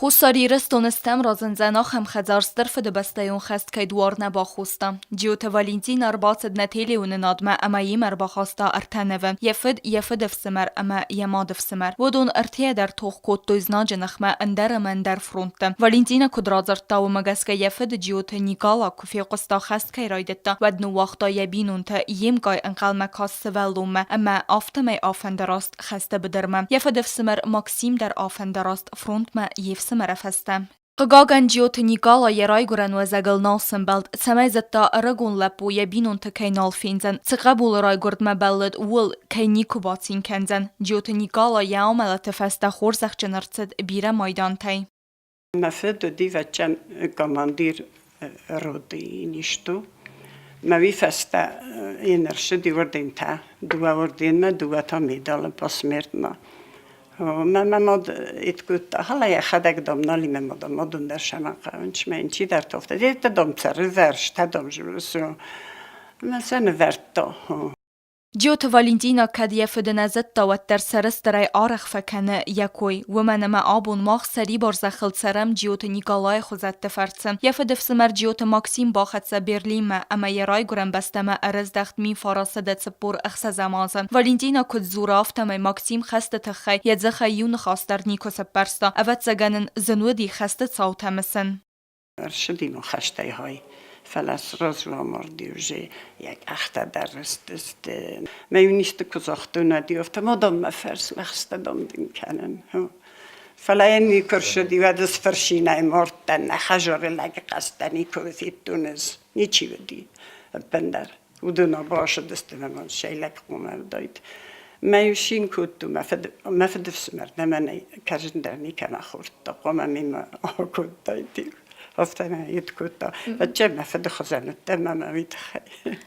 Хуссар Ирыстоны стӕм разындзӕн ахӕм хӕдзар Стыр Фыдыбӕстӕйон хӕст кӕй дуар нӕ бахоста. Джиоты Валентин ӕрбацыд нӕ телеуынынадмӕ ӕмӕ йемӕ ӕрбахаста ӕртӕ нывы: йӕ фыд, йӕ фыдыфсымӕр ӕмӕ йӕ мадыфсымӕр. Уыдон ӕртӕйӕ дӕр тох кодтой знаджы ныхмӕ ӕндӕр ӕмӕ ӕндӕр фронтты. Валентина куыд радзырдта, уымӕ гӕсгӕ йӕ фыд Джиоты Никъала куы фехъуыста хӕст кӕй райдыдта, уӕд ныууагъта йӕ бинонтӕ, йе мкъай ӕнхъӕлмӕ каст сывӕллонмӕ ӕмӕ афтӕмӕй афӕндараст хӕсты быдырмӕ. Йӕ фыдыфсымӕр Максим дӕр афӕндараст фронтмӕ йе фсымӕры фӕстӕ. Хъыгагӕн, Джиоты Никъала йӕ райгуырӕн уӕзӕгыл нал сӕмбӕлд, цӕмӕй зыдта, ӕрыгон лӕппу йӕ бинонты кӕй нал фендзӕн, цы хъӕбулы райгуырдмӕ бӕллыд, ууыл кӕй никуы бацин кӕндзӕн. Джиоты Никъала йӕ амӕлӕты фӕстӕ хорзӕхджын ӕрцыд бирӕ майдантӕй. Мӕ фыд уыди вӕччӕн командир роты нисту. Мӕ уый фӕстӕ йын ӕрцыди ордентӕ, дыууӕ орденмӕ, дыууӕ та медалы посмертно. Мӕ мӕ мад иткодта, хала йӕхӕдӕг дам нал и мӕ мад, мадон дӕр сӕмӕн хъӕуынц, мӕ йын чидӕр тофта, это дам цӕры вӕрстӕ, дам мӕ сӕ нывӕрдта. Джиоты Валентина кӕд йӕ фыды нӕ зыдта, уӕддӕр сӕрыстырӕй арӕх фӕкӕны йӕ кой, уымӕн ӕмӕ абон мах сӕрибар зӕххыл цӕрӕм Джиоты Николайы хуызӕтты фӕрцы. Йӕ фыдыфсымӕр Джиоты Максим бахӕццӕ Берлинмӕ ӕмӕ йӕ райгуырӕн бӕстӕмӕ ӕрыздӕхт 1946 азы. Валентина куыд дзуры, афтӕмӕй Максим хӕсты тыххӕй йӕ дзыхӕй иу ныхас дӕр никуы сыппӕрста. Ӕвӕццӕгӕн ын зын уыди хӕсты цаутӕ мысын. Ӕрцыди мын хӕстӕй хай, фӕлӕ сразу амарди уже, йӕ къӕхтӕ дӕр рыстысты. Мӕ юнисты куы загътон, уӕд афтӕ ма дам мӕ фӕрс, лӕгъстӕ дам дын кӕнын. Фӕлӕ йын никуы рцыди, уӕд ӕз фырцинӕй мардтӕн, нӕ хӕдзары лӕджы хъӕстӕ никуы федтон ӕз, ничи уыди ӕппындӕр. Уыдон бацыдысты мӕ мын сӕ лӕг хъуамӕ уыдаид. Мӕ цин кодтон, мӕ фыд, мӕ фыдыфсымӕр дӕ мӕнӕй кӕрдзын дӕр никӕмӕ хордта, хъуамӕ мемӕ акодтаид. Афтӕ мӕ йед кодта. Ӕдде мӕ фыды хуызӕн уыдтӕн мӕ мӕ уый тыххӕй.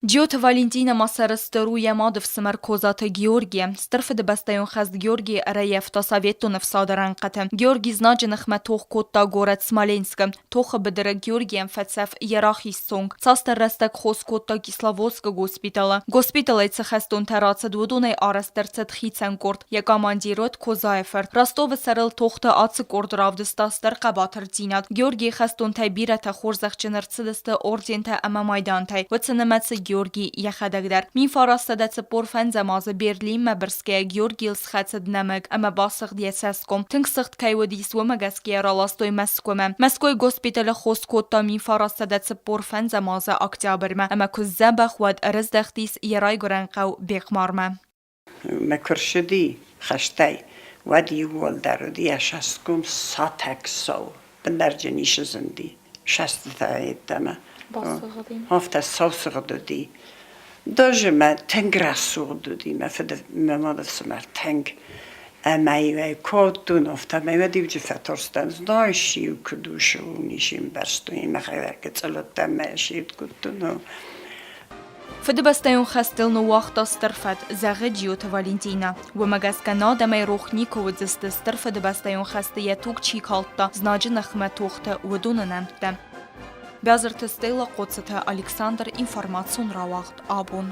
Джиоты Валентинӕ ма сӕрыстыр у йӕ мадыфсымӕр Козаты Георгийӕ. Стыр Фыдыбӕстӕйон хӕст Георгийы ӕрӕййӕфта Советон ӕфсады рӕнхъыты. Георгий знаджы ныхмӕ тох кодта горӕт Смоленскы. Тохы быдыры Георгийӕн фӕцӕф йӕ рахиз цонг. Цасдӕр рӕстӕг хос кодта Кисловодскы госпиталы. Госпиталӕй цы хӕстонтӕ рацыд, уыдонӕй арӕзт ӕрцыд хицӕн къорд. Йӕ командир уыд Козайы-фырт. Ростовы сӕрыл тохты ацы къорд равдыста стыр хъӕбатырдзинад. Георгийы хӕстонтӕй бирӕтӕ хорзӕхджын ӕрцыдысты ордентӕ ӕмӕ майдантӕй. Уыцы нымӕцы Георгий йӕхӕдӕг дӕр. 1945 азы Берлинмӕ бырсгӕйӕ Георгийыл схӕцыд нӕмыг ӕмӕ басыгъд йӕ цӕсгом. Тынг сыгъд кӕй уыдис, уымӕ гӕсгӕ йӕ раластой Мӕскуымӕ. Мӕскуыйы госпиталы хос кодта 1945 азы октябрьмӕ ӕмӕ куы сдзӕбӕх, уӕд ӕрыздӕхтис йӕ райгуырӕн хъӕу Бехъмармӕ. Мӕ куы рцыди хӕстӕй, уӕд иууылдӕр уыди йӕ цӕсгом сатӕг-сау, бынӕрджын исы зынди, сӕстытӕ йеддӕмӕ. Афтӕ сау сыгъд уыди. Даже мӕ тынг рӕсугъд уыди мӕ фыды, мӕ мады фсымӕр тынг. Ӕмӕ-иу ӕй кодтон, афтӕмӕй уӕд-иу фӕтарстӕн, знаешь-иу куыд у, ницы ӕмбӕрстон, мӕхӕдӕг гыццыл уыдтӕн мӕ сирд кодтон. Фыдыбӕстӕйон хӕстыл ныууагъта стыр фӕд, зӕгъы Джиоты Валентинӕ. Уымӕ гӕсгӕ нӕ адӕмӕй рох никуы уыдзысты Стыр Фыдыбӕстӕйон хӕсты йӕ туг чи калдта, знаджы ныхмӕ тохты, уыдоны нӕмттӕ. Бязырты Стелла, Хъоцыты Александр, информацион рауагъд абон.